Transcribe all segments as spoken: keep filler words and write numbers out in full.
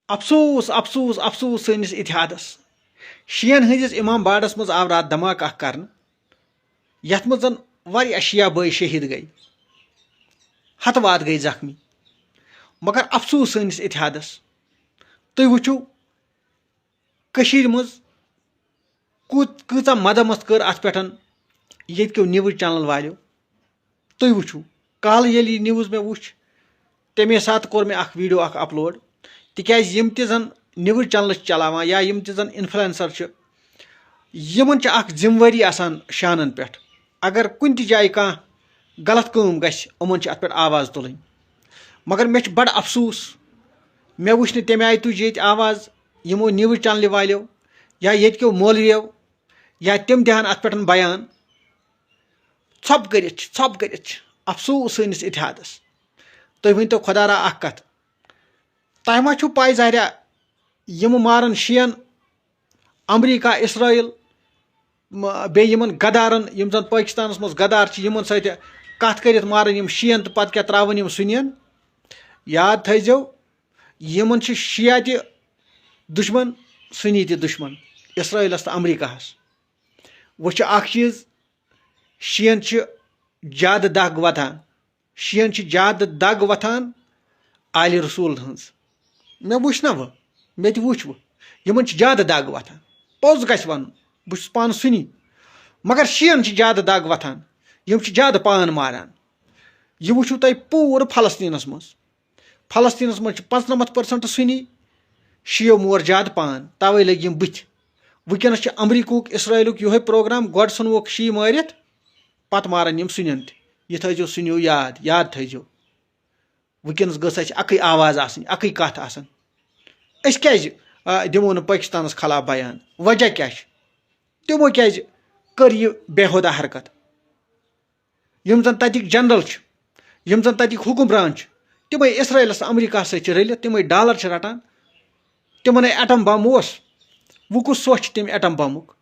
افسوس، افسوس، افسوس سٲنِس اتحادس۔ شیعن ہٕنٛدِس امام باڑس منٛز آو راتھ دھماکہٕ اکھ کرنہٕ، یتھ منٛز زن واریاہ شیعہ بٲے شہید گٔے۔ ہتہٕ واد گٔے زخمی۔ مگر افسوس سٲنِس اتحادس۔ تُہۍ وٕچھِو، کٔشیٖرِ منٛز کوٗت-، کۭژاہ مدمت کٔر اتھ پٮ۪ٹھ ییٚتہِ کیو news channel والیو۔ تُہۍ وٕچھِو، کالہٕ ییٚلہِ یہِ news مےٚ وٕچھ، تَمے ساتہٕ کوٚر مےٚ اکھ video اکھ upload۔ تِکیازِ یِم تہِ زن news channel چھِ چلاوان یا یِم تہِ زن influencer چھِ، یِمن چھِ اکھ ذمہٕ وٲری آسان شانن پٮ۪ٹھ۔ اگر کُنہِ تہِ جایہِ کانٛہہ غلط کٲم گژھِ، یِمن چھِ اتھ پٮ۪ٹھ آواز تُلٕنۍ۔ مگر مےٚ چھُ بڑٕ افسوس، مےٚ وٕچھ نہٕ تَمہِ آیہِ تُج ییٚتہِ آواز یِمو news channel والیو یا ییٚتہِ کیو مولویو یا تِم دِہن اتھ پٮ۪ٹھ بیان۔ ژھۄپہٕ کٔرِتھ چھِ، ژھۄپہٕ کٔرِتھ چھِ۔ افسوس سٲنِس اتحادس۔ تُہۍ ؤنۍتو خۄدا را اکھ کتھ، تۄہہِ ما چھُو پَے ظاہرہ، یِم مارن شِیَن، امریکہ، اسرائیل، م-، بیٚیہِ یِمن غدارن، یِم زن پٲکِستانس منٛز غدار چھِ، یِمن سۭتۍ کتھ کٔرِتھ مارن یِم شِیَن تہٕ پتہٕ کیٛاہ ترٛاوان یِم سُنِیَن؟ یاد تھٲیزیو، یِمن چھِ شِیہ تہِ دُشمن، سُنی تہِ دُشمن، اسرائیلس تہٕ امریکہس۔ وۄنۍ چھُ اکھ چیٖز، شِیَن چھِ زیادٕ دگ وۄتھان، شِیَن چھِ زیادٕ دگ وۄتھان آلِ رسول ہٕنٛز۔ مےٚ وٕچھ نہ وۄنۍ، مےٚ تہِ وٕچھ وۄنۍ، یِمن چھِ زیادٕ دگ وۄتھان۔ پوٚز گژھِ وَنُن، بہٕ چھُس پانہٕ سُنی، مگر شِیَن چھِ زیادٕ دگ وۄتھان، یِم چھِ زیادٕ پان ماران۔ یہِ وٕچھِو تۄہہِ پوٗرٕ فلسطیٖنَس منٛز۔ فلسطیٖنَس منٛز چھِ پانٛژنَمَتھ percent سُنی، شِیو مور زیادٕ پان، تَوَے لٔگۍ یِم بٕتھِ۔ وٕنکیٚنَس چھِ امریکہُک، اسرائیلُک یِہوٚے پروگرام، گۄڈٕ ژھٕنوکھ شِیہِ مٲرِتھ، پَتہٕ مارَن یِم سُنٮ۪ن تہِ۔ یہِ تھٲیزیو سُنیو یاد، یاد تھٲیزیو۔ وٕنکیٚنَس گٔژھ اَسہِ اَکٕے آواز آسٕنۍ، اَکٕے کَتھ آسٕنۍ۔ أسۍ کیٛازِ، آ، دِمو نہٕ پٲکِستانَس خلاف بیان؟ وجہ کیٛاہ چھُ؟ تِمو کیٛازِ کٔر یہِ بیہوٗدہ حرکت؟ یِم زَن تَتِکۍ general چھِ، یِم زَن تَتِکۍ حُکمران چھِ، تِمَے اسرائیلَس تہٕ امریکہَس سۭتۍ چھِ رٔلِتھ، تِمَے dollar چھِ رَٹان۔ تِمَن ہے atom bomb اوس، وۄنۍ کُس سۄچھ چھِ تَمہِ atom bombُک؟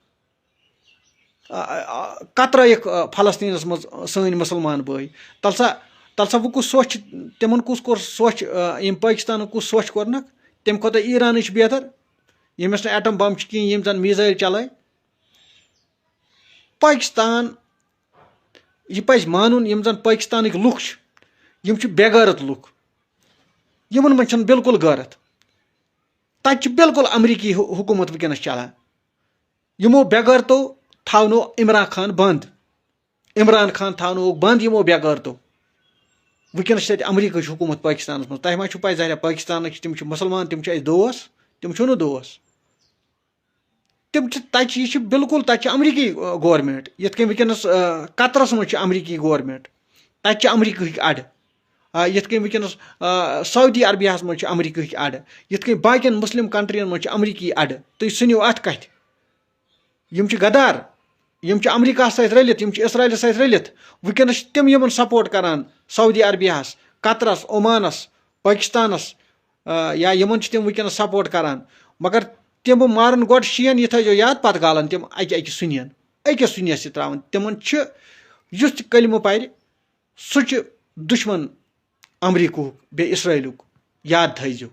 آ، آ، آ، کترٲیِکھ، آ، فلسطینس منٛز سٲنۍ مسلمان بٲے۔ تلسا، تلسا وۄنۍ کُس سۄچھ چھُ؟ تِمن کُس کوٚر سۄچھ، آ، یِم پٲکستانن کُس سۄچھ کوٚرنکھ؟ تمہِ کھۄتہٕ ایرانٕے چھُ بہتر، ییٚمِس نہٕ atom bomb چھُ کِہیٖنۍ، یِم زن missile چلٲے۔ پٲکستان، یہِ پزِ مانُن، یِم زن پٲکستانٕکۍ لُکھ چھِ، یِم چھِ بے غٲرت لُکھ، یِمن منٛز چھنہٕ بالکل غٲرت۔ تتہِ چھِ بالکل امریکی حُ-، حکومت وٕنکیٚنس چلان۔ یِمو بے غٲرتو تھاونو عمران خان بند۔ عمران خان تھاونووُکھ بند یِمو بے غٲرتو۔ وٕنکیٚنس چھِ تَتہِ امریکہٕچ حکوٗمت پٲکِستانَس منٛز۔ تۄہہِ ما چھُو پَے ظاہرہ پٲکِستانٕکۍ چھِ، تِم چھِ مُسلمان، تِم چھِ اَسہِ دوس، تِم چھِو نہٕ دوس۔ تِم چھِ تَتہِ چھِ، یہِ چھِ بالکل، تَتہِ چھِ امریکی، آ، government۔ یِتھ کٔنۍ وٕنکیٚنس، آ، قطرس منٛز چھِ امریکی government۔ تَتہِ چھِ امریکہٕکۍ اَڈٕ۔ آ، یِتھ کٔنۍ وٕنکیٚنس، آ، سعودی عربیاہَس منٛز چھِ امریکہٕکۍ اَڈٕ۔ یِتھ کٔنۍ باقین مسلم countryین منٛز چھِ امریکی اَڈٕ۔ تُہۍ ژھٕنِو اَتھ کَتھِ۔ یِم چھِ غدار، یِم چھِ امریکہس سۭتۍ رٔلِتھ، یِم چھِ اسرائیلس سۭتۍ رٔلِتھ۔ وٕنکیٚنس چھِ تِم یِمن support کران، سعودی عربیاہس، قطرس، عمانس، پٲکستانس، آ، یا یِمن چھِ تِم وٕنکیٚنس support کران۔ مگر تِم مارن گۄڈٕ شِین، یہِ تھٲیزیو یاد، پتہٕ گالن تِم اکہِ اکہِ سُنین، أکِس سُنیس تہِ تراوان۔ تِمن چھِ، یُس تہِ کلمہٕ پرِ، سُہ چھُ دُشمن امریکہُک بیٚیہِ اسرائیلُک، یاد تھٲیزیو۔